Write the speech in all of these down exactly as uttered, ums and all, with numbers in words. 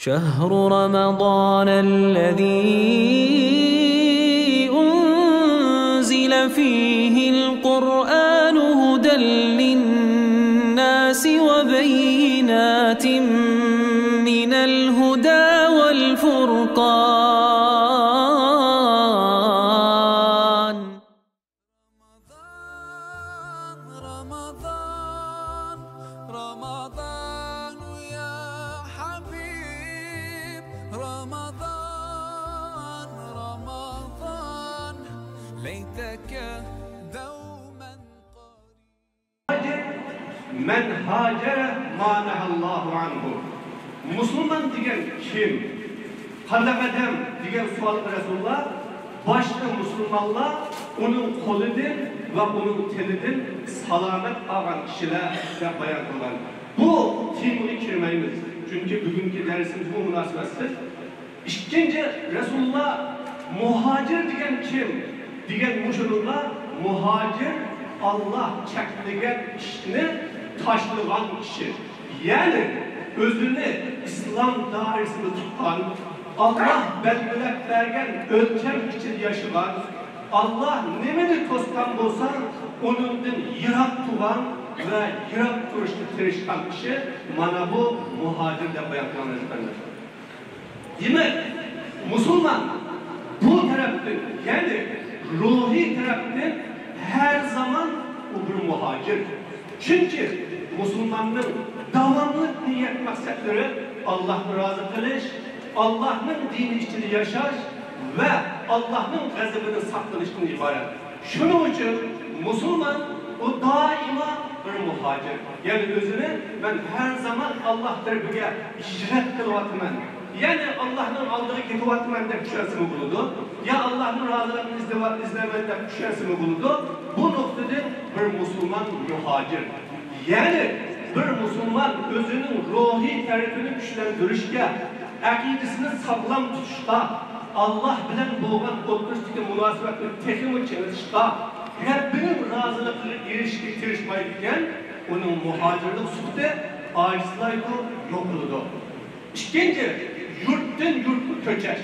شهر رمضان الذي أنزل فيه القرآن هدى للناس وبينات من الهدى والفرقان. رمضان، رمضان، رمضان يا حبيب، رمضان، رمضان، ليتك دوما قريب. مەن ھاجەر ما نەھەللاھۇ ئەنھۇ. مۇسۇلمان دېگەن كىم؟ قانداق ئادەم؟ دېگەن سوئالغا رەسۇلۇللا، باشتا مۇسۇلمانلار ئۇنىڭ قولىدىن ۋە ئۇنىڭ تېنىدىن سالامەت قالغان كىشىلەر دەپ بايان قىلغان. بۇ تېمىغا كىرمەيمىز، چۈنكى بۈگۈنكى دەرسىمىزمۇ مۇناسىۋەتسىز. ئىككىنچى، رەسۇلۇللا، مۇھاجىر دېگەن كىم؟ دېگەن مۇشۇنىڭغا، مۇھاجىر ئاللا چەكلىگەن ئىشنى تاشلىغان كىشى. يەنى ئۆزىنى ئىسلام دائىرىسىدە تۇتقان، ئاللا بەلگىلەپ بەرگەن ئۆلچەم ئىچىدە ياشىغان، ئاللا نېمىنى توسقان بولسا، ئۇنىڭدىن يىراق تۇرغان ۋە يىراق تۇرۇشقا تىرىشقان كىشى، مانا بۇ مۇھاجىر دەپ بايان قىلىنغان، قېرىنداشلار. دېمەك، مۇسۇلمان بۇ تەرەپتىن، يەنى روھىي تەرەپتىن ھەر زامان ئۇ بىر مۇھاجىر. چۈنكى مۇسۇلماننىڭ داۋاملىق نىيەت مەقسەتلىرى ئاللاھنى رازى قىلىش، ئاللاھنىڭ دىنى ئىچىدە ياشاش ۋە ئاللاھنىڭ غەزىپىدىن ساقلىنىشتىن ئىبارەت. شۇنىڭ ئۈچۈن مۇسۇلمان ئۇ دائىما بىر مۇھاجىر. يەنى ئۆزىنى مەن ھەر زامان ئاللاھ تەرىپىگە ھىجرەت قىلىۋاتىمەن، يەنى ئاللاھنىڭ ئالدىغا كېتىۋاتىمەن دەپ چۈشەنسىمۇ بولىدۇ، يا ئاللاھنىڭ رازىلىقىنى ئىزدەۋات-، ئىزلەيمەن دەپ چۈشەنسىمۇ بولىدۇ. بۇ نۇقتىدىن بىر مۇسۇلمان مۇھاجىر. يەنى بىر مۇسۇلمان ئۆزىنىڭ روھىي تەرىپىنى كۈچلەندۈرۈشكە، ئەقىدىسىنى ساغلام تۇتۇشقا، ئاللاھ بىلەن بولغان ئوتتۇرىسىدىكى مۇناسىۋەتنى تېخىمۇ چىڭىتىشقا، رەببىنىڭ رازىلىقىغا ئېرىشىشكە تىرىشمايدىكەن، ئۇنىڭ مۇھاجىرلىق سۈپىتى ئاجىزلايدۇ، يوقىلىدۇ. ئىككىنچى، يۇرتتىن يۇرتقا كۆچۈش.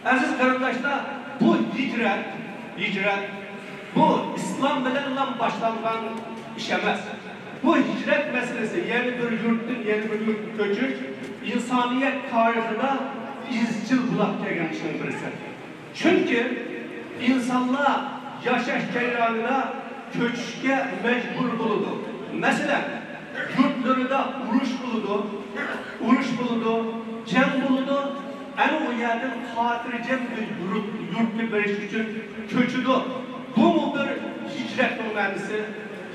ئەزىز قېرىنداشلار، بۇ ھىجرەت، ھىجرەت، بۇ ئىسلام بىلەنلا باشلانغان ئىش ئەمەس. بۇ ھىجرەت مەسىلىسى، يەنى بىر يۇرتتىن يەنە بىر يۇرتقا كۆچۈش ئىنسانىيەت تارىخىدا ئىزچىل بولاپ كەلگەن ئىشنىڭ بىرسى. چۈنكى ئىنسانلار ياشاش جەريانىدا كۆچۈشكە مەجبۇر بولىدۇ. مەسىلەن، يۇرتلىرىدا ئۇرۇش بولىدۇ، ئۇرۇش بولىدۇ، جەڭ بولىدۇ. ئەنە ئۇ يەردىن خاتىرجەم بىر يۇرت، يۇرتقا بېرىش ئۈچۈن كۆچىدۇ. بۇمۇ بىر ھىجرەتنىڭ مەنىسى.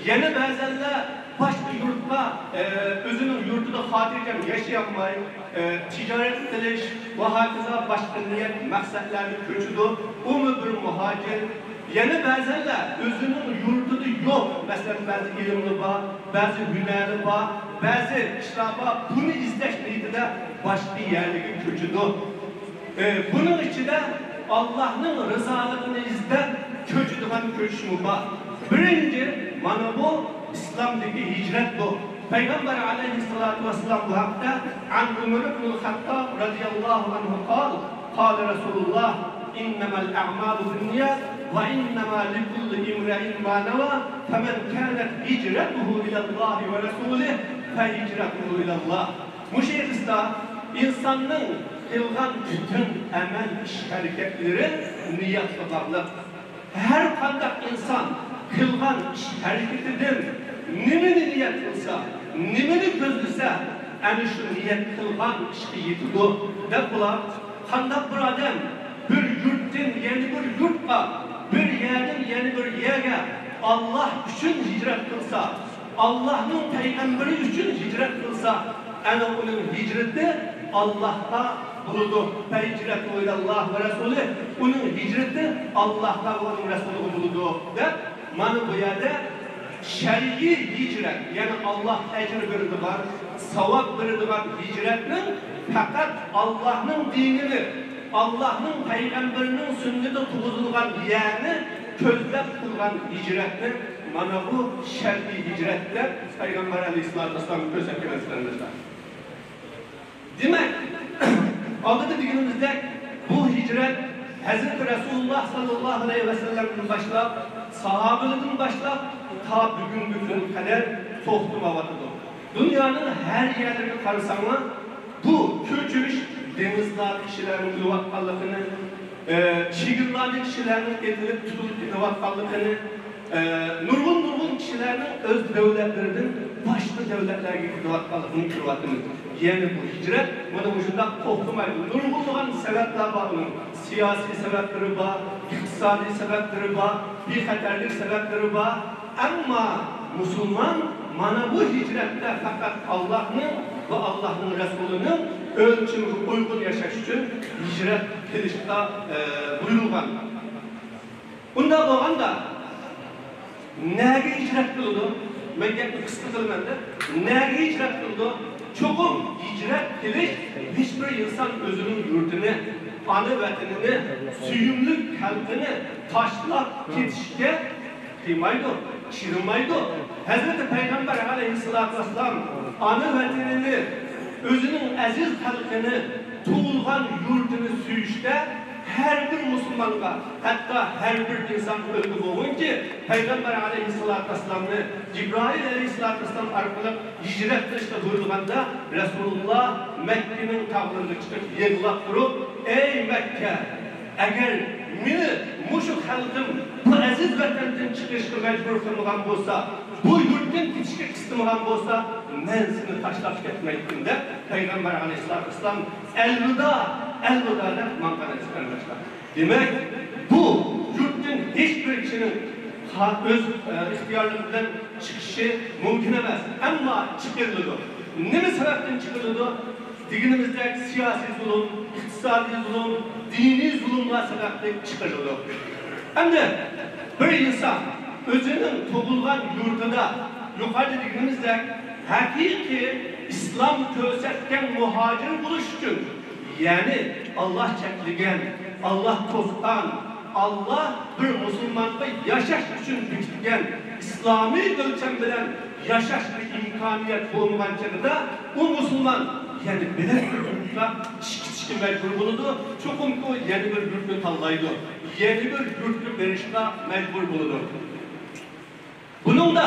يەنە بەزەنلەر باشقا يۇرتقا، ئە، ئۆزىنىڭ يۇرتىدا خاتىرجەم ياشىيالماي، ئە، تىجارەت قىلىش ۋە ھاكازا باشقا نىيەت مەقسەتلەردە كۆچىدۇ. ئۇمۇ بىر مۇھاجىر. يەنە بەزەنلەر ئۆزىنىڭ يۇرتىدا يوق، مەسىلەن، بەزى ئىلىمى بار، بەزى ھۈنەرى بار، بەزى ئىشلار بار، بۇنى ئىزدەش نىيىتىدە باشقا يەرلەرگە كۆچىدۇ. ئى، بۇنىڭ ئىچىدە ئاللاھنىڭ رىزالىقىنى ئىزدەپ كۆچىدىغان كۆچۈشمۇ بار. بىرىنچى، مانا بۇ ئىسلامدىكى ھىجرەت بۇ. پەيغەمبەر ئەلەيھىسسالاتۇ ۋەسسالام بۇ ھەقتە، عن عمر بن الخطاب رضي الله عنه قال، قال رسول الله، إنما الأعمال بالنيات، وإنما لكل امرئ ما نوى، فمن كانت هجرته إلى الله ورسوله، فهجرته إلى الله. مۇشۇ ھەدىستە ئىنساننىڭ قىلغان پۈتۈن ئەمەل، ئىش-ھەرىكەتلىرى نىيەتكە باغلىق. ھەر قانداق ئىنسان قىلغان ئىش-ھەرىكىتىدىن نېمىنى نىيەت قىلسا، نېمىنى كۆزلىسە، ئەنە شۇ نىيەت قىلغان ئىشقا يېتىدۇ، دەپ بولار. قانداق بىر ئادەم بىر يۇرتتىن يەنە بىر يۇرتقا، بىر يەردىن يەنە بىر يەرگە ئاللاھ ئۈچۈن ھىجرەت قىلسا، ئاللاھنىڭ پەيغەمبىرى ئۈچۈن ھىجرەت قىلسا، ئەنە ئۇنىڭ ھىجرىتى ئاللاھقا بولىدۇ. فهجرته إلى الله ورسوله، ئۇنىڭ ھىجرىتى ئاللاھقا ۋە ئۇنىڭ رەسۇلىغا بولىدۇ، دەپ، مانا بۇ يەردە شەرئىي ھىجرەت، يەنى ئاللاھ ئەجىر بېرىدىغان، ساۋاب بېرىدىغان ھىجرەتنىڭ پەقەت ئاللاھنىڭ دىنىنى، ئاللاھنىڭ پەيغەمبىرىنىڭ سۈننىتى تۇرغۇزۇلغان يەرنى كۆزلەپ قىلغان ھىجرەتنى، مانا بۇ شەرئىي ھىجرەت دەپ پەيغەمبەر ئەلەيھىسسالاتۇ ۋەسسالام كۆرسەتكەن، ئەزىز قېرىنداشلار. دېمەك، ئالدىدا دېگىنىمىزدەك، بۇ ھىجرەت ھەزرىتى رەسۇلۇللاھ ساللاللاھۇ ئەلەيھى ۋەسەللەمدىن باشلاپ، ساھابىلىرىدىن باشلاپ، تا بۈگۈنكى كۈنگە قەدەر توختىمايۋاتىدۇ. دۇنيانىڭ ھەر يەرلىرىگە قارىساڭلار، بۇ كۆچۈش دېڭىزلاردا كىشىلەرنىڭ ئۆلۈۋاتقانلىقىنى، ئى، چېگرىلاردا كىشىلەرنىڭ ئېتىلىپ، تۇتۇلۇپ كېتىۋاتقانلىقىنى، ئى، نۇرغۇن، نۇرغۇن كىشىلەرنىڭ ئۆز دۆلەتلىرىدىن باشقا دۆلەتلەرگە كېتىۋاتقانلىقىنى كۆرۈۋاتىمىز. يەنى بۇ ھىجرەت مانا مۇشۇنداق توختىمايدۇ. نۇرغۇنلىغان سەۋەبلەر بار ئۇنىڭ. سىياسىي سەۋەبلىرى بار، ئىقتىسادىي سەۋەبلىرى بار، بىخەتەرلىك سەۋەبلىرى بار. ئەمما مۇسۇلمان مانا بۇ ھىجرەتتە پەقەت ئاللاھنىڭ ۋە ئاللاھنىڭ رەسۇلىنىڭ ئۆلچىمىگە ئۇيغۇن ياشاش ئۈچۈن ھىجرەت قىلىشقا، ئە، بۇيرۇلغان. بۇنداق بولغاندا، نەگە ھىجرەت قىلىدۇ؟ مەن گەپنى قىسقا قىلىمەن-دە. نەگە ھىجرەت قىلىدۇ؟ چوقۇم ھىجرەت قىلىش ھېچ بىر ئىنسان ئۆزىنىڭ يۇرتىنى، ئانا ۋەتىنىنى، سۆيۈملۈك خەلقىنى تاشلاپ كېتىشكە قىيمايدۇ، چىدىمايدۇ. ھەزرىتى پەيغەمبەر ئەلەيھىسسالاتۇ ۋەسسالام ئانا ۋەتىنىنى، ئۆزىنىڭ ئەزىز خەلقىنى، تۇغۇلغان يۇرتىنى سۆيۈشتە ھەر بىر مۇسۇلمانغا، ھەتتا ھەر بىر ئىنسانغا ئۈلگە بولغىنكى، پەيغەمبەر ئەلەيھىسسالاتۇ ۋەسسالامنى جىبرائىل ئەلەيھىسسالاتۇ ۋەسسالام ئارقىلىق ھىجرەت قىلىشقا بۇيرۇلغاندا، رەسۇلۇللا مەككىنىڭ تاغلىرىغا چىقىپ يىغلاپ تۇرۇپ، ئەي مەككە! ئەگەر مېنى مۇشۇ خەلقىم بۇ ئەزىز ۋەتەندىن چىقىرىشقا مەجبۇر قىلمىغان بولسا، بۇ يۇرتتىن كېتىشكە قىستىمىغان بولسا، مەن سېنى تاشلاپ كەتمەيتتىم، دەپ پەيغەمبەر ئەلەيھىسسالاتۇ ۋەسسالام ئەلۋىدا، ئەلۋىدا دەپ ماڭغان ئىدى، قېرىنداشلار. دېمەك، بۇ يۇرتتىن ھېچ بىر كىشىنىڭ خا-، ئۆز، ئە، ئىختىيارلىقى بىلەن چىقىشى مۇمكىن ئەمەس، ئەمما چىقىرىلىدۇ. نېمە سەۋەبتىن چىقىرىلىدۇ؟ دېگىنىمىزدەك سىياسىي زۇلۇم، ئىقتىسادىي زۇلۇم، دىنىي زۇلۇملار سەۋەبلىك چىقىرىلىدۇ. ئەمدى بىر ئىنسان ئۆزىنىڭ تۇغۇلغان يۇرتىدا، يۇقىرىدا دېگىنىمىزدەك، ھەقىقىي ئىسلام كۆرسەتكەن مۇھاجىر بولۇش ئۈچۈن، يەنى ئاللا چەكلىگەن، ئاللا توسقان، ئاللا بىر مۇسۇلمانغا ياشاش ئۈچۈن بېكىتكەن ئىسلامىي ئۆلچەم بىلەن ياشاش بىر ئىمكانىيەت بولمىغان چېغىدا، ئۇ مۇسۇلمان يەنە بېلەت بىر يۇرتقا چىقىشقا مەجبۇر بولىدۇ. چوقۇمكى ئۇ يەنە بىر يۇرتنى تاللايدۇ، يەنە بىر يۇرتقا بېرىشقا مەجبۇر بولىدۇ. بۇنىڭدا،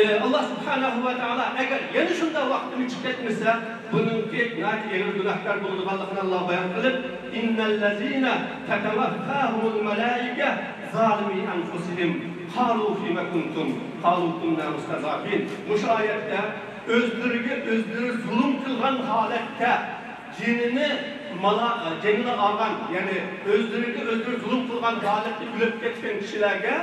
ئى، ئاللا سۇبھانەھۇ ۋە تائالا ئەگەر يەنە شۇنداق ۋاقتىمىز چىقىپ كەتمىسە، بۇنىڭكى ناھايىتى ئېغىر گۇناھكار بولىدىغانلىقىنى ئاللا بايان قىلىپ، «إن الذين تتوفاهم الملائكة ظالمي أنفسهم قالوا فيم كنتم قالوا كنا مستضعفين». مۇشۇ ئايەتتە ئۆزلىرىگە ئۆزلىرى زۇلۇم قىلغان ھالەتتە جېنىنى مالا-، جېنىنى ئالغان، يەنى ئۆزلىرىگە ئۆزلىرى زۇلۇم قىلغان ھالەتتە ئۆلۈپ كەتكەن كىشىلەرگە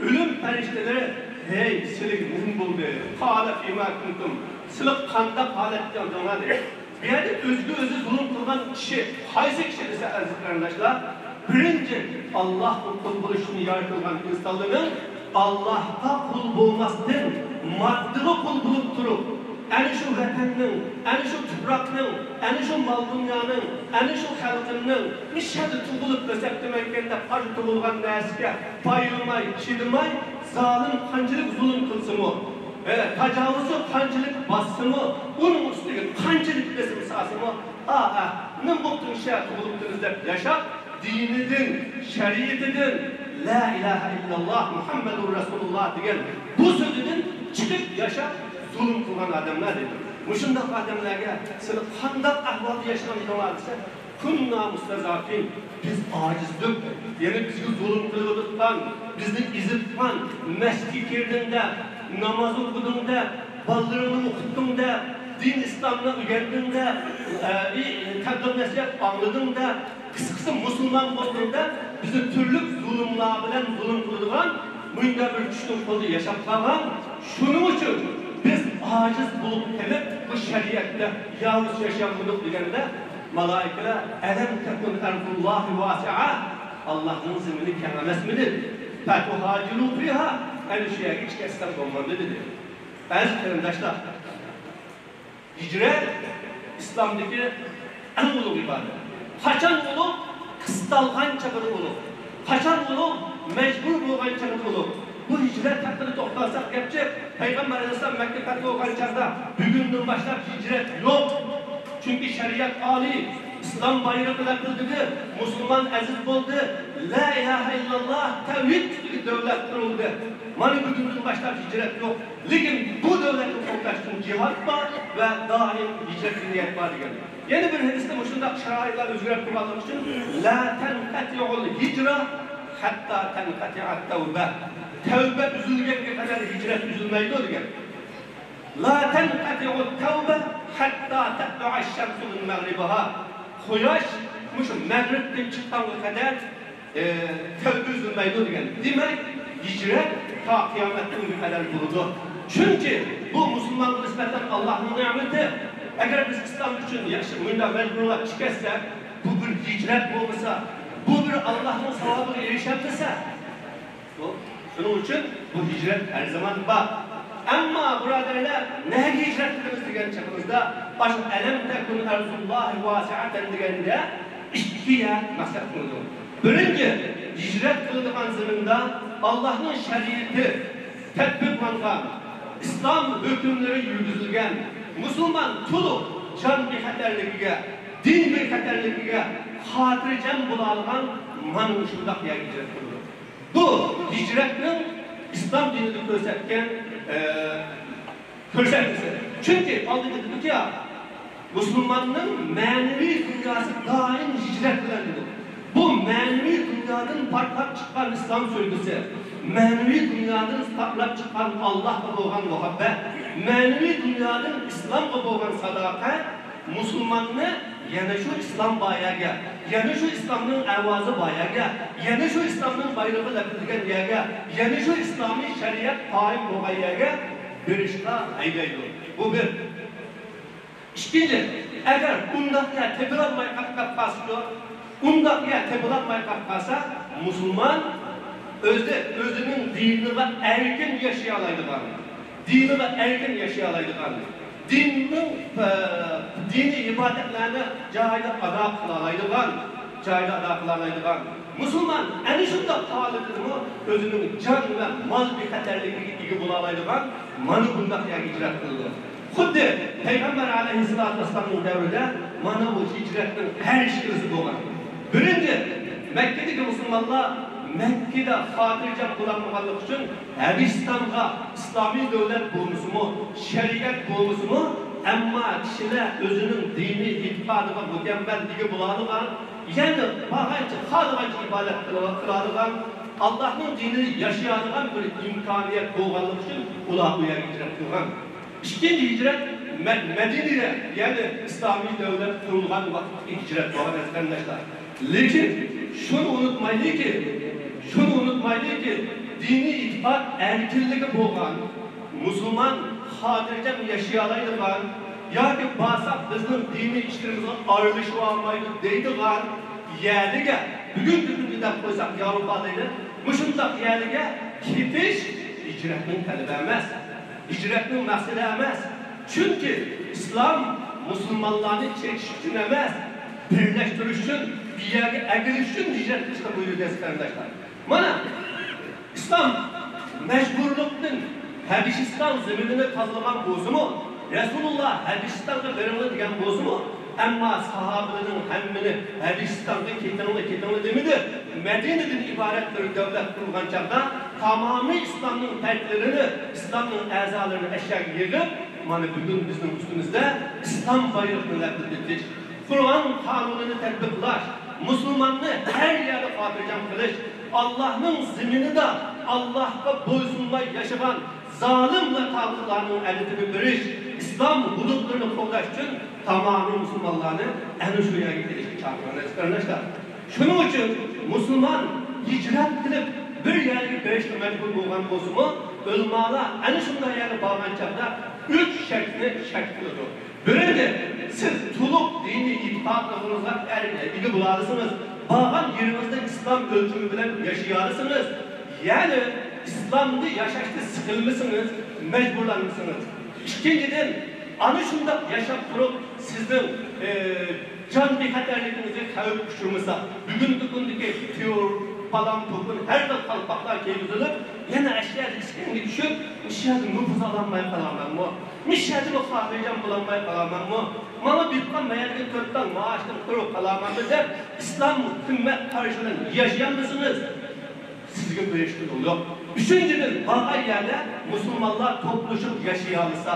ئۆلۈم پەرىشتىلىرى، «ھەي، سىلىگە نېمە بولدى؟ قال فيما كنتم، سىلەر قانداق ھالەتتە ئىدىڭلار؟» دەيدۇ. بۇ يەردە ئۆزىگە ئۆزى زۇلۇم قىلغان كىشى قايسى كىشى دېسە، ئەزىز قېرىنداشلار، بىرىنچى، ئاللاھقا قۇل بولۇشنى يارىتىلغان ئىنسانلارنىڭ ئاللاھقا قۇل بولماستىن، ماددىغا قۇل بولۇپ تۇرۇپ، ئەنە شۇ ۋەتەننىڭ، ئەنە شۇ تۇپراقنىڭ، ئەنە شۇ مال-دۇنيانىڭ، ئەنە شۇ خەلقىمنىڭ، مۇشۇ يەردە تۇغۇلۇپ ئۆسەپتىمەنكەن دەپ، ئاشۇ تۇغۇلغان نەرسىگە پايلىماي، چىدىماي، زالىم قانچىلىك زۇلۇم قىلسىمۇ، ئە، تاجاۋۇزچى قانچىلىك باسسىمۇ، ئۇنىڭ ئۈستىگە قانچىلىك بېسىم سالسىمۇ، ئا، ئا، نېمە بوپتۇ، مۇشۇ يەردە تۇغۇلۇپتىمىز دەپ ياشاپ، دىنىدىن، شەرىئىتىدىن، «لا ئىلاھە ئىللاللا مۇھەممەدۇر رەسۇلۇللا» دېگەن بۇ سۆزىدىن چىقىپ ياشاپ، زۇلۇم قىلغان ئادەملەر دېدى. مۇشۇنداق ئادەملەرگە سىلەر قانداق ئەھۋالدا ياشىغان ئىدىڭلار دېسە، «كنا مستضعفين، بىز ئاجىزدۇق، يەنى بىزگە زۇلۇم قىلىۋاتقان، بىزنى ئېزىتقان، مەسچىتكە كىردىڭ دە، ناماز ئوقۇدۇڭ دە، بالىلىرىڭنى ئوقۇتتۇڭ دە، دىن ئىسلامنى ئۆگەندىڭ دە، ئە، ئى، تەبلىغ نەسىھەت ئاڭلىدىڭ دە، قىسقىسى، مۇسۇلمان بولدۇڭ دەپ، بىزنى تۈرلۈك زۇلۇملار بىلەن زۇلۇم قىلىدىغان مۇنداق بىر كۈچنىڭ قولىدا ياشاپ قالغان. شۇنىڭ ئۈچۈن بىز ئاجىز بولۇپ قېلىپ، بۇ شەرىئەتتە ياۋۇز ياشىيالمىدۇق» دېگەندە، مالائىكىلەر، «ألم تكن أرض الله واسعة، ئاللاھنىڭ زېمىنى كەڭ ئەمەسمىدى؟ فتهاجروا فيها، ئەنە شۇ يەرگە ئىچكەتسەڭ بولمامدۇ؟» دېدى. ئەزىز قېرىنداشلار، ھىجرەت ئىسلامدىكى ئەڭ ئۇلۇغ ئىبادەت. قاچان ئۇلۇغ؟ قىستالغان چېغىدا ئۇلۇغ. قاچان ئۇلۇغ؟ مەجبۇر بولغان چېغىدا ئۇلۇغ. بۇ ھىجرەت ھەققىدە توختالساق گەپ جىق. پەيغەمبەر ئەلەيھىسسالام مەككە پەتھى بولغان چاغدا، بۈگۈندىن باشلاپ ھىجرەت يوق. چۈنكى شەرىئەت ئالىي، ئىسلام بايرىقى لەپىلدىدى، مۇسۇلمان ئەزىز بولدى، لا ئىلاھە ئىللاللا، تەۋھىد دېگەن دۆلەت قۇرۇلدى. مانا بۈگۈندىن باشلاپ ھىجرەت يوق. لېكىن بۇ دۆلەتنى قوغداشتىن جىھاد بار ۋە دائىم ھىجرەتكە نىيەت بار دېگەن. يەنە بىر ھەدىستە مۇشۇنداق شارائىتلار ئۆزگىرىپ تۇرغانلىقى ئۈچۈن، لا تەنقەتىئۇل ھىجرە ھەتتا تەنقەتىئەت تەۋبە. تەۋبە ئۈزۈلگەنگە قەدەر ھىجرەت ئۈزۈلمەيدۇ دېگەن. لا تەنقەتىئۇت تەۋبە ھەتتا تەتلۇئەش شەمسۇ مىن مەغرىبىھا. قۇياش مۇشۇ مەغرىبتىن چىققانغا قەدەر، ئى، تەۋبە ئۈزۈلمەيدۇ دېگەن. دېمەك، ھىجرەت تا قىيامەت كۈنىگە قەدەر بولىدۇ. چۈنكى بۇ مۇسۇلمانغا نىسبەتەن ئاللاھنىڭ نېمىتى. ئەگەر بىز ئىسلام ئۈچۈن ياخشى مۇنداق مەجبۇرلاپ چىقىۋەتسەك، بۇ بىر ھىجرەت بولمىسا، بۇ بىر ئاللاھنىڭ ساۋابىغا ئېرىشەلمىسە، بۇ، شۇنىڭ ئۈچۈن بۇ ھىجرەت ھەر زامان بار. ئەمما بۇرادەرلەر، نەگە ھىجرەت قىلىمىز دېگەن چېغىمىزدا، ئاشۇ ئەلەم تەكۇن ئەرزۇللاھى ۋاسىئەتەن دېگەندە ئىككى يەر مەقسەت قىلىنىدۇ. بىرىنچى، ھىجرەت قىلىدىغان زېمىندا ئاللاھنىڭ شەرىئىتى تەتبىقلانغان، ئىسلام ھۆكۈملىرى يۈرگۈزۈلگەن، مۇسۇلمان تولۇق جان بىخەتەرلىكىگە، دىن بىخەتەرلىكىگە خاتىرجەم بولالىغان مانا مۇشۇنداق يەرگە ھىجرەت قىلىدۇ. بۇ ھىجرەتنىڭ ئىسلام دىنىدا كۆرسەتكەن، ئە، كۆرسەتمىسى. چۈنكى ئالدىدا دېدۇقكى، مۇسۇلماننىڭ مەنىۋى دۇنياسى دائىم ھىجرەت بىلەن دېدۇق. بۇ مەنىۋى دۇنيادىن پارتلاپ چىققان ئىسلام سۆيگۈسى، مەنىۋى دۇنيادىن پارتلاپ چىققان ئاللاھقا بولغان مۇھەببەت، مەنىۋى دۇنيادىن ئىسلامغا بولغان ساداقەت، مۇسۇلماننى يەنە شۇ ئىسلام بار يەرگە، يەنە شۇ ئىسلامنىڭ ئاۋازى بار يەرگە، يەنە شۇ ئىسلامنىڭ بايرىقى لەپىلدىگەن يەرگە، يەنە شۇ ئىسلامىي شەرىئەت قائىم بولغان يەرگە بېرىشقا ھەيدەيدۇ. بۇ بىر. ئىككىنچى، ئەگەر ئۇنداق يەر تېپىلالماي قاپ قالسىچۇ؟ ئۇنداق يەر تېپىلالماي قاپ قالسا، مۇسۇلمان ئۆزى، ئۆزىنىڭ دىنىغا ئەركىن ياشىيالايدىغان، دىنىغا ئەركىن ياشىيالايدىغان، دىننىڭ، ئە، دىنىي ئىبادەتلەرنى جايىدا ئادا قىلالايدىغان، جايىدا ئادا قىلالايدىغان مۇسۇلمان ئەنە شۇنداق ھالىتىدىمۇ ئۆزىنىڭ جان ۋە مال بىخەتەرلىكىگە ئىگە بولالايدىغان مانا بۇنداق يەرگە ھىجرەت قىلىدۇ. خۇددى پەيغەمبەر ئەلەيھىسسالاتۇ ۋەسسالامنىڭ دەۋرىدە مانا بۇ ھىجرەتنىڭ ھەر ئىككىلىسى بولغان. بىرىنچى، مەككىدىكى مۇسۇلمانلار مەككىدە خاتىرجەم بولالمىغانلىقى ئۈچۈن ھەبىشىستانغا، ئىسلامىي دۆلەت بولمىسىمۇ، شەرىئەت بولمىسىمۇ، ئەمما كىشىلەر ئۆزىنىڭ دىنىي ئېتىقادىغا مۇكەممەل ئىگە بولالىغان، يەنى بارغانچە، خالىغانچە ئىبادەت قىلىۋا-، قىلالىغان، ئاللاھنىڭ دىنىنى ياشىيالىغان بىر ئىمكانىيەت بولغانلىقى ئۈچۈن ئۇلار بۇ يەرگە ھىجرەت قىلغان. ئىككىنچى ھىجرەت مە-، مەدىنىدە، يەنى ئىسلامىي دۆلەت قۇرۇلغان ۋاقىتتىكى ھىجرەت بولغان، ئەزىز قېرىنداشلار. لېكىن شۇنى ئۇنتۇمايلىكى، شۇنى ئۇنتۇمايلىكى، دىنىي ئېتىقاد ئەركىنلىكى بولغان، مۇسۇلمان خاتىرجەم ياشىيالايدىغان ياكى بارساق بىزنىڭ دىنىي ئىشلىرىمىزغا ئارىلىشىۋالمايدۇ دەيدىغان يەرلىكى، بۈگۈنكى كۈندە دەپ قويساق ياۋروپا دەيلى، مۇشۇنداق يەرلىكى كېتىش ھىجرەتنىڭ تەلىپى ئەمەس، ھىجرەتنىڭ مەقسىتى ئەمەس. چۈنكى ئىسلام مۇسۇلمانلارنى چېكىش ئۈچۈن ئەمەس، بىرلەشتۈرۈش ئۈچۈن، بىر يەرگە ئەكېلىش ئۈچۈن ھىجرەت قىلىشقا بۇيرۇدى، ئەزىز قېرىنداشلار. مانا، ئىسلام مەجبۇرلۇقتىن ھەبىشىستان زېمىنىنى تازىلىغان بولسىمۇ، رەسۇلۇللا ھەبىشىستانغا بېرىڭلار دېگەن بولسىمۇ، ئەمما ساھابىلەرنىڭ ھەممىنى ھەبىشىستانغا كېتىڭلار، كېتىڭلار دېمىدى. مەدىنىدىن ئىبارەت بىر دۆلەت قۇرۇلغان چاغدا تامامىي ئىسلامنىڭ پەردلىرىنى، ئىسلامنىڭ ئەزالىرىنى ئەشەگە يىغىپ، مانا بۈگۈن بىزنىڭ ئۈستىمىزدە ئىسلام بايرىقىنى لەپىلدىتىش، قۇرئان قانۇنىنى تەتبىقلاش، مۇسۇلماننى ھەر يەردە خاتىرجەم قىلىش، ئاللاھنىڭ زېمىنىدا ئاللاھقا بويسۇنماي ياشىغان زالىم ۋە تاغۇتلارنىڭ ئەدىپىنى بېرىش، ئىسلام ھودۇدلىرىنى قوغداش ئۈچۈن تامامىي مۇسۇلمانلارنى ئەنە شۇ يەرگە كېلىشكە چاقىرىمەن، ئەزىز قېرىنداشلار. شۇنىڭ ئۈچۈن مۇسۇلمان ھىجرەت قىلىپ بىر يەرگە بېرىشكە مەجبۇر بولغان بولسىمۇ، ئۆلىمالار ئەنە شۇنداق يەرگە بارغان چاغدا ئۈچ شەرتنى شەرت قىلىدۇ. بىرىنچى، سىز تولۇق دىنىي ئېتىقادلىقىڭىزغا ئەر-، ئىگە بولالىسىڭىز، بارغان يېرىڭىزدە ئىسلام ئۆلچىمى بىلەن ياشىيالىسىڭىز، يەنى ئىسلامدا ياشاشتا سىقىلمىسىڭىز، مەجبۇرلانمىسىڭىز. ئىككىنچىدىن، ئانا شۇنداق ياشاپ تۇرۇپ سىزنىڭ، ئى، جان بىخەتەرلىكىڭىزگە خەۋپ ئۇچرىمىسا، بۈگۈنكى كۈندىكى تېررور، پالان پۇكۇن ھەر خىل قالپاقلار كىيگۈزۈلۈپ، يەنە ئەشيادىن ئىسكەنگە چۈشۈپ، مۇشۇ يەردە نوپۇز ئالالماي قالامەنمۇ؟ مۇشۇ يەردىمۇ خاتىرجەم بولالماي قالامەنمۇ؟ ماڭا بېرىپ قالمايدىغان تۆت تال مائاشتىن قۇرۇق قالامەنمۇ دەپ، ئىسلام قىممەت قارىشى بىلەن ياشىيالمىسىڭىز، سىزگە بېرىشكە يول يوق. ئۈچىنچىدىن، بارغان يەردە مۇسۇلمانلار توپلىشىپ ياشىيالىسا،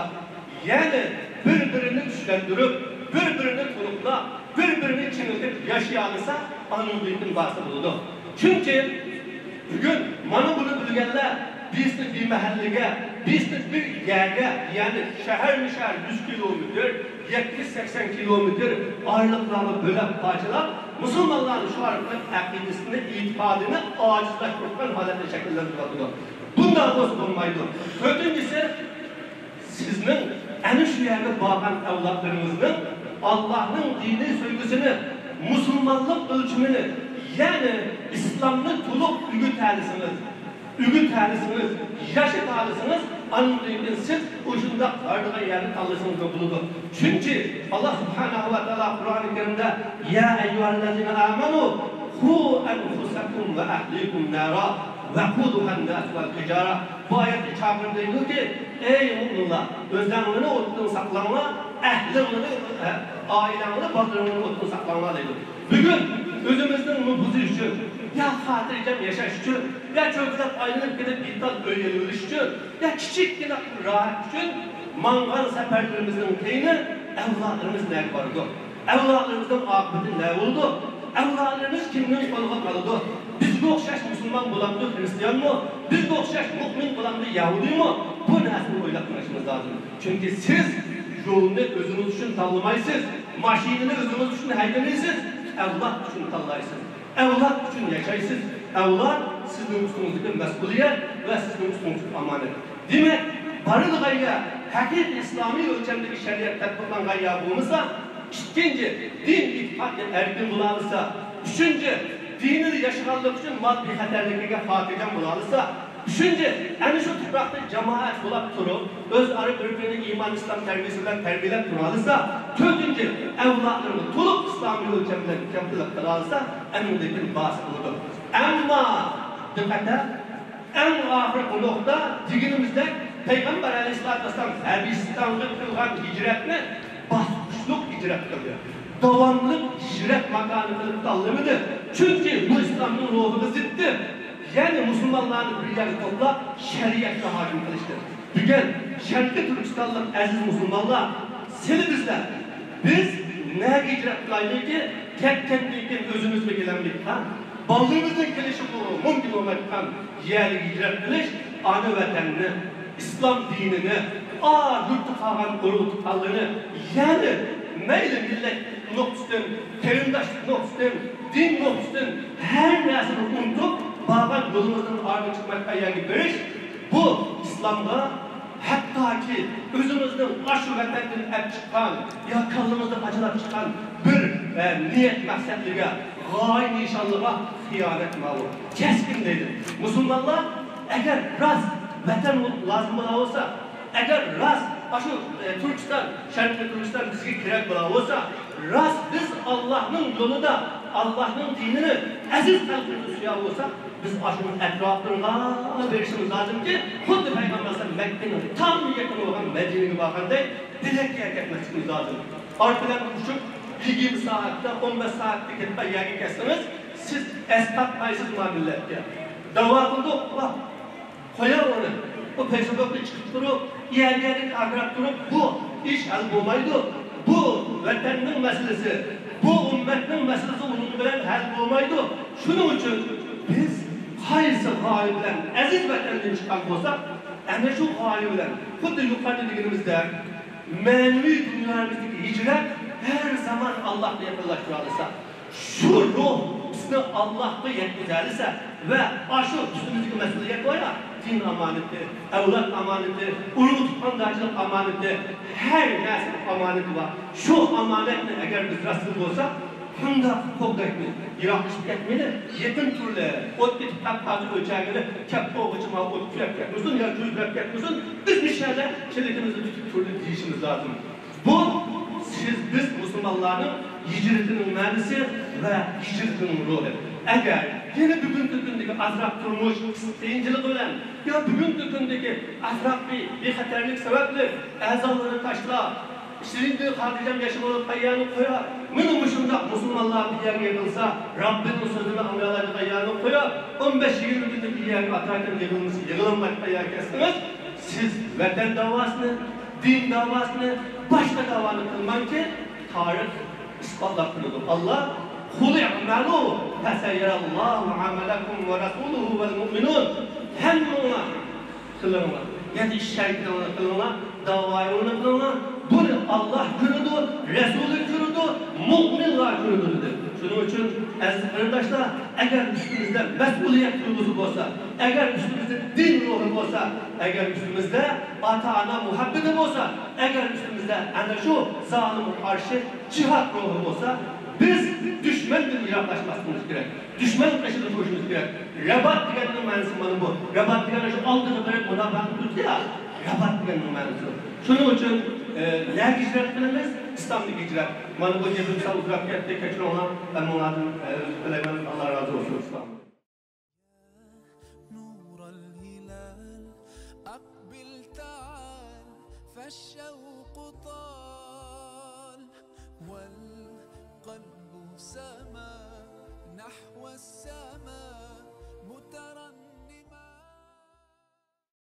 يەنى بىر-بىرىنى كۈچلەندۈرۈپ، بىر-بىرىنى تولۇقلاپ، بىر-بىرىنى چىڭىتىپ ياشىيالىسا، ئانىڭدىن كېيىن بارسا بولىدۇ. چۈنكى بۈگۈن مانا بۇنى بىلگەنلەر بىرسى بىر مەھەللىگە، بىرسى بىر يەرگە، يەنى شەھەرمۇ شەھەر يۈز كىلومېتىر، يەتمىش سەكسەن كىلومېتىر ئايرىقلارغا بۆلەپ پارچىلاپ، مۇسۇلمانلارنى شۇ ئارقىلىق ئەقىدىسىنى، ئېتىقادىنى ئاجىزلاشتۇرغان ھالەتتە شەكىللەندۈرۈۋاتىدۇ. بۇنداق بولسا بولمايدۇ. تۆتىنچىسى، سىزنىڭ ئەنە شۇ يەرگە بارغان ئەۋلادلىرىڭىزنىڭ ئاللاھنىڭ دىنىي سۆيگۈسىنى، مۇسۇلمانلىق ئۆلچىمىنى، يەنى ئىسلامنى تولۇق ئۆگىتەلىسىڭىز، ئۆگىتەلىسىڭىز، ياشىتالىسىڭىز، ئاندىن كېيىن سىز ئۇشۇنداق بارىدىغان يەرنى تاللىسىڭىزلا بولىدۇ. چۈنكى ئاللا سۇبھانەھۇ ۋە تائالا قۇرئانى كەرىمدە، يا ئەييۇھەللەزىنە ئامەنۇ، قۇ ئەنفۇسەكۇم ۋە ئەھلىكۇم نارا، ۋەقۇدۇھەنناسۇ ۋەل ھىجارە. بۇ ئايەتتە چاقىرىپ دەيدۇكى، ئەي مۇئمىنلار، ئۆزەڭلىرىنى ئوتتىن ساقلاڭلار، ئەھلىڭلىرى، ئائىلەڭلىرى، بالىلىرىڭلارنى ئوتتىن ساقلاڭلار دەيدۇ. بۈگۈن ئۆزىمىزنىڭ نوپۇزى ئۈچۈن، يا خاتىرجەم ياشاش ئۈچۈن، يا چۆگىلەپ ئايلىنىپ كېتىپ بىر تال ئۆي ئېلىۋېلىش ئۈچۈن، يا كىچىككىنە راھەت ئۈچۈن ماڭغان سەپەرلىرىمىزنىڭ كەينى ئەۋلادلىرىمىز نەگە بارىدۇ؟ ئەۋلادلىرىمىزنىڭ ئاقىۋىتى نە بولىدۇ؟ ئەۋلادلىرىمىز كىمنىڭ قولىغا قالىدۇ؟ بىزگە ئوخشاش مۇسۇلمان بولامدۇ خىرىستىيانمۇ؟ بىزگە ئوخشاش مۇئمىن بولامدۇ يەھۇدىيمۇ؟ بۇ نەرسىنى ئويلاپ قېلىشىمىز لازىم. چۈنكى سىز يولنى ئۆزىڭىز ئۈچۈن تاللىمايسىز، ماشىنىنى ئۆزىڭىز ئۈچۈن ھەيدىمەيسىز، ئەۋلاد ئۈچۈن تاللايسىز. ئەۋلاد ئۈچۈن ياشايسىز. ئەۋلاد سىزنىڭ ئۈستىڭىزدىكى مەسئۇلىيەت ۋە سىزنىڭ ئۈستىڭىزدىكى ئامانەت. دېمەك، بارىدىغان يەر ھەقىقىي ئىسلامىي ئۆلچەمدىكى شەرىئەت تەتبىقلانغان يەر بولمىسا، ئىككىنچى، دىن ئېتىقادى ئەركىن بولالىسا، ئۈچىنچى، دىنىدا ياشىغانلىقى ئۈچۈن مال بىخەتەرلىكىگە خاتىرجەم بولالىسا، ئۈچىنچى، ئەنە شۇ تۇپراقتا جامائەت بولاپ تۇرۇپ، ئۆزئارا بىر-بىرىنى ئىمان، ئىسلام تەربىيەسى بىلەن تەربىيەلەپ تۇرالىسا، تۆتىنچى، ئەۋلادلىرىنى تولۇق ئىسلامىي ئۆلچەم بىلەن كەمتىلىك قىلالىسا، ئەنە ئۇندىن كېيىن بارسا بولىدۇ. ئەمما دىققەت! ئەڭ ئاخىرقى نۇقتا، دېگىنىمىزدەك، پەيغەمبەر ئەلەيھىسسالاتۇ ۋەسسالام ھەبىشىستانغا قىلغان ھىجرەتنى باسقۇچلۇق ھىجرەت قىلدى. داۋاملىق ھىجرەت ماكانى قىلىپ تاللىمىدى. چۈنكى بۇ ئىسلامنىڭ روھىغا زىتتى. يەنى مۇسۇلمانلارنى بىر يەرگە توپلاپ، شەرىئەتكە ھاكىم قىلىشتى. بۈگۈن شەرقىي تۈركىستانلىق ئەزىز مۇسۇلمانلار، سىلى بىزلەر، بىز نەگە ھىجرەت قىلايلىكى؟ كەتكەندىن كېيىن ئۆزىمىزمۇ كېلەلمەيدىغان، بالىلىرىمىزنىڭ كېلىشىمۇ مۇمكىن بولمايدىغان يەرگە ھىجرەت قىلىش، ئانا ۋەتەننى، ئىسلام دىنىنى، ئا يۇرتتا قالغان ئۇرۇق-تۇغقانلىرىنى، يەنى مەيلى مىللەت نۇقتىسىدىن، قېرىنداشلىق نۇقتىسىدىن، دىن نۇقتىسىدىن ھەر نەرسىنى ئۇنتۇپ، بارغان يولىمىزدىن ئارىغا چىقمايدىغان يەرگە بېرىش، بۇ ئىسلامغا ھەتتاكى ئۆزىمىزنىڭ ئاشۇ ۋەتەندىن ئەپ چىققان يا كاللىمىزدا قاچىلاپ چىققان بىر، ئە، نىيەت مەقسەتلىرىگە، غايە نىشانلىرىغا خىيانەت ماۋۇ. كەسكىن دەيدۇ. مۇسۇلمانلار ئەگەر راست ۋەتەن لازىم بولا بولسا، ئەگەر راست ئاشۇ، ئە، تۈركىستان، شەرقىي تۈركىستان بىزگە كېرەك بولا بولسا، راست بىز ئاللاھنىڭ يولىدا ئاللاھنىڭ دىنىنى ئەزىز خەلقىمىزنى سۆيە بولساق، بىز ئاشۇنىڭ ئەتراپلىرىغا بېرىشىمىز لازىمكى، خۇددى پەيغەمبەر ئەلەيھىسسالام مەككىنىڭ تام يېقىنى بولغان مەدىنىگە بارغاندەك بىلەككە كەتمەسلىكىمىز لازىم. ئارقىلارغا ئۇچۇپ، يىگىرمە سائەتتە، ئون بەش سائەتتە كېتىپ يەرگە كەتسىڭىز، سىز ئەسقاتمايسىز ما مىللەتكە. داۋا قىلدۇق، ۋاھ، قويۇڭ ئۇنى. ئۇ فېيسبۇكتا چىقىپ تۇرۇپ، يەر-يەردىن ئاكىراپ تۇرۇپ، بۇ ئىش ھەل بولمايدۇ. بۇ ۋەتەننىڭ مەسىلىسى، بۇ ئۈممەتنىڭ مەسىلىسى ئۇنىڭ بىلەن ھەل بولمايدۇ. شۇنىڭ ئۈچۈن بىز قايسى غايە بىلەن ئەزىز ۋەتەندىن چىققان بولساق، ئەنە شۇ غايە بىلەن، خۇددى يۇقىرىدا دېگىنىمىزدەك، مەنىۋى دۇنيامىزدىكى ھىجرەت ھەر زامان ئاللاھقا يېقىنلاشتۇرالىسا، شۇ روھ بىزنى ئاللاھقا يەتكۈزەلىسە ۋە ئاشۇ ئۈستىمىزدىكى مەسئۇلىيەت بار يا، دىن ئامانىتى، ئەۋلاد ئامانىتى، ئۇرۇق-تۇغقاندارچىلىق ئامانىتى، ھەر نەرسىنىڭ ئامانىتى بار. شۇ ئامانەتنى ئەگەر بىز راستىن بولساق، شۇنداق قوغدايمىز، يىراقلىشىپ كەتمەيلى، يېقىن تۇرلى، ئوت كېتىپ قاپقالسا ئۆچەرگىلى، كەپ بولغۇچە ماۋۇ ئوت كۆيۈپ كەتمىسۇن يا جۈلدۈرەپ كەتمىسۇن، بىز مۇشۇ يەردە چېلىكىمىزنى تۇتۇپ تۇرلى دېيىشىمىز لازىم. بۇ سىز، بىز مۇسۇلمانلارنىڭ ھىجرىتىنىڭ مەنىسى ۋە ھىجرىتىنىڭ روھى. ئەگەر يەنە بۈگۈنكى كۈندىكى ئازراق تۇرمۇش قىيىنچىلىقى بىلەن يا بۈگۈنكى كۈندىكى ئازراق بىر بىخەتەرلىك سەۋەبلىك ئەزالىرىنى تاشلاپ، شېرىندىن خاتىرجەم ياشىمايدىغان يەرنى قويار. مانا مۇشۇنداق مۇسۇلمانلار بىر يەرگە يىغىلسا، رەببىنىڭ سۆزىنى ئاڭلىيالايدىغان يەرنى قويار. ئون بەش يىگىرمە كۈندە بىر يەرگە ئاتاكەن يىغىلمىسا، يىغىلالمايدىغان يەرگە كەلسىڭىز، سىز ۋەتەن داۋاسىنى، دىن داۋاسىنى، باشقا داۋانى قىلماڭكى، تارىخ ئىسپاتلاپ تۇرىدۇ. ئاللا، قۇل ئەمەلۇ فەسەيەرەللاھۇ ئەمەلەكۇم ۋە رەسۇلۇھۇ ۋەل مۇئمىنۇن. ھەممىڭلار قىلىڭلار. يەنى ئىش ھەرىكىتىڭلارنى قىلىڭلار، داۋايىڭلارنى قىلىڭلار. بۇنى ئاللا كۆرىدۇ، رەسۇلى كۆرىدۇ، مۇئمىنلار كۆرىدۇ، دېدى. شۇنىڭ ئۈچۈن، ئەزىز قېرىنداشلار، ئەگەر ئۈستىمىزدە مەسئۇلىيەت تۇيغۇسى بولسا، ئەگەر ئۈستىمىزدە دىن روھى بولسا، ئەگەر ئۈستىمىزدە ئاتا-ئانا مۇھەببىتى بولسا، ئەگەر ئۈستىمىزدە ئەنە شۇ زالىمغا قارشى جىھاد روھى بولسا، بىز دۈشمەندىن يىراقلاشماسلىقىمىز كېرەك. دۈشمەن قېشىدا تۇرۇشىمىز كېرەك. رەبات دېگەننىڭ مەنىسى مانا بۇ. رەبات دېگەن شۇ ئالدىغا بېرىپ مۇداپىئە قىلىپ تۇرۇش دېگەن. رەبات دېگەننىڭ مەنىسى بۇ. شۇنىڭ ئۈچۈن، ئە، نەگە ھىجرەت قىلىمىز؟ ئىسلامدىكى ھىجرەت. مانا بۇ گېپىم سەل ئۇزىراپ كەتتى، كەچۈرۈڭلار. ھەممىڭلاردىن، ئە، ئۆتۈنۈپ تىلەيمەن. ئاللا رازى بولسۇن. ئىسلام. نور الهلال، أقبل تعال، فالشوق طال، والقلب سما.